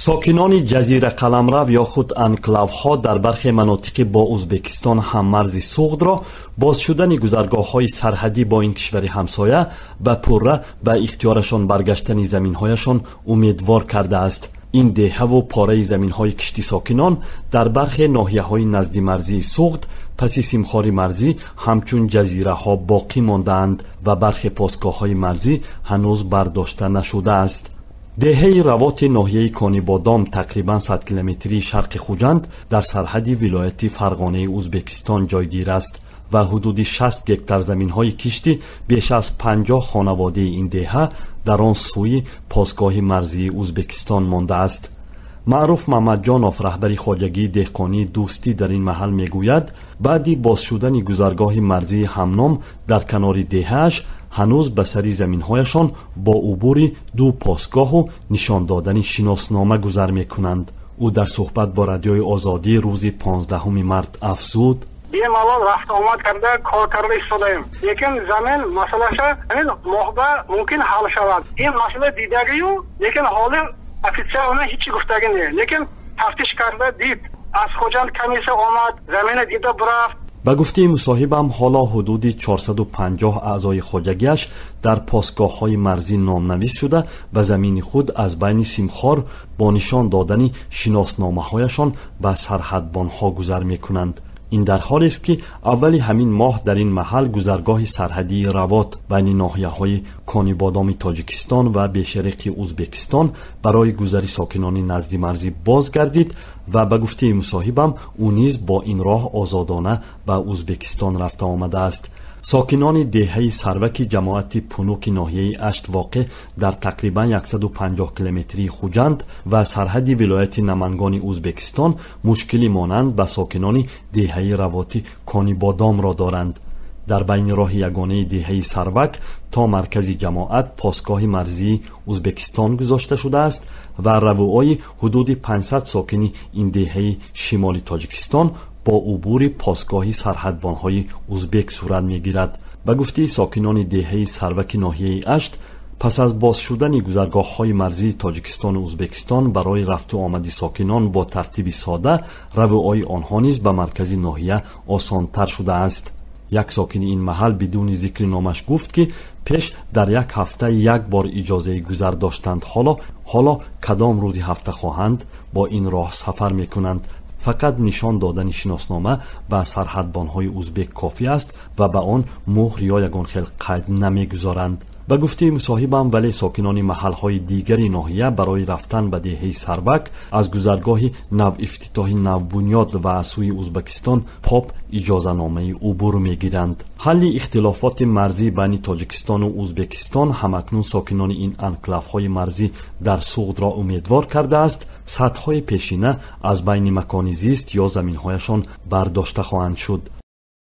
Сокинони ҷазира қаламрав ё худ анклавҳо дар бархе манотиқи бо Узбекистон ҳаммарзи Суғдро боз шудани гузаргоҳҳои сарҳадӣ бо ин кишвари ҳамсоя ба пурра ба ихтиёрашон баргаштани заминҳояшон умедвор кардааст. Ин деҳаву пораи заминҳои кишти сокинон дар бархе ноҳияҳои наздимарзии Суғд паси симхори марзӣ ҳамчун ҷазираҳо боқӣ мондаанд ва бархе посгоҳҳои марзӣ ҳанӯз бардошта нашудааст. Деҳаи Равоти ноҳияи Конибодом тақрибан 100 километрии шарқи Хуҷанд дар сарҳади вилояти Фарғонаи Узбекистон ҷойгир аст ва ҳудуди 60 гектар заминҳои кишти беш аз 50 хонаводаи ин деҳа дар он сӯи посгоҳи марзии Узбекистон мондааст. Маъруф Мамадҷонов, раҳбари хоҷагии деҳқонии Дӯстӣ дар ин маҳал, мегӯяд, баъди боз шудани гузаргоҳи марзии ҳамном дар канори деҳааш ҳанӯз ба сари заминҳояшон бо убури ду посгоҳу нишон додани шиноснома гузар мекунанд. Ӯ дар суҳбат бо Радиои Озодӣ рӯзи 15 март афзуд: Бемалол рафту омад карда, кор карда истодаем, лекин замин масъалаша ҳамин моҳба мумкин ҳал шавад. Ин масъала дидагию, лекин ҳоли официально ҳичи гуфтагӣ не, лекин тафтиш карда дид, аз Хуҷанд комиссия омад, замина дида бурафт. Ба гуфтаи мусоҳибам, ҳоло ҳудуди 450 аъзои хоҷагиаш дар посгоҳҳои марзӣ номнавис шуда, ба замини худ аз байни симхор бо нишон додани шиносномаҳояшон ба сарҳадбонҳо гузар мекунанд. Ин дар ҳолест, ки аввали ҳамин моҳ дар ин маҳал гузаргоҳи сарҳадии Равот байни ноҳияҳои Конибодоми Тоҷикистон ва Бешариқи Узбекистон барои гузари сокинони наздимарзӣ боз гардид ва ба гуфтаи мусоҳибам, ӯ низ бо ин роҳ озодона ба Узбекистон рафта омадааст. Сокинони деҳаи Сарваки ҷамоати Пунуки ноҳияи Ашт, воқеъ дар тақрибан 150 километрии Хуҷанд ва сарҳади вилояти Намангони Узбекистон, мушкили монанд ба сокинони деҳаи Равоти Конибодомро доранд. Дар байни роҳи ягонаи деҳаи Сарвак то маркази ҷамоат посгоҳи марзии Узбекистон гузошта шудааст ва равуои ҳудуди 500 сокини ин деҳаи шимоли Тоҷикистон бо убури посгоҳи сарҳадбонҳои узбек сурат мегирад. Ба гуфтаи сокинони деҳаи Сарваки ноҳияи Ашт, пас аз боз шудани гузаргоҳҳои марзии Тоҷикистону Узбекистон барои рафту омади сокинон бо тартиби сода, равуои онҳо низ ба маркази ноҳия осонтар шудааст. Як сокини ин маҳал бидуни зикри номаш гуфт, ки пеш дар як ҳафта як бор иҷозаи гузар доштанд, ҳоло кадом рӯзи ҳафта хоҳанд, бо ин роҳ сафар мекунанд. Фақат нишон додани шиноснома ба сарҳадбонҳои узбек кофӣ аст ва ба он муҳр ё ягон хел қайд намегузоранд. Ба гуфтаи мусоҳибам, вале сокинони маҳалҳои дигари ноҳия барои рафтан ба деҳаи Сарвак аз гузаргоҳи навифтитоҳи навбунёд ва аз сӯи Узбекистон Поп иҷозаномаи убур мегиранд. Ҳалли ихтилофоти марзӣ байни Тоҷикистону Узбекистон ҳамакнун сокинони ин анклавҳои марзӣ дар Суғдро умедвор кардааст, садҳои пешина аз байни макони зист ё заминҳояшон бардошта хоҳанд шуд.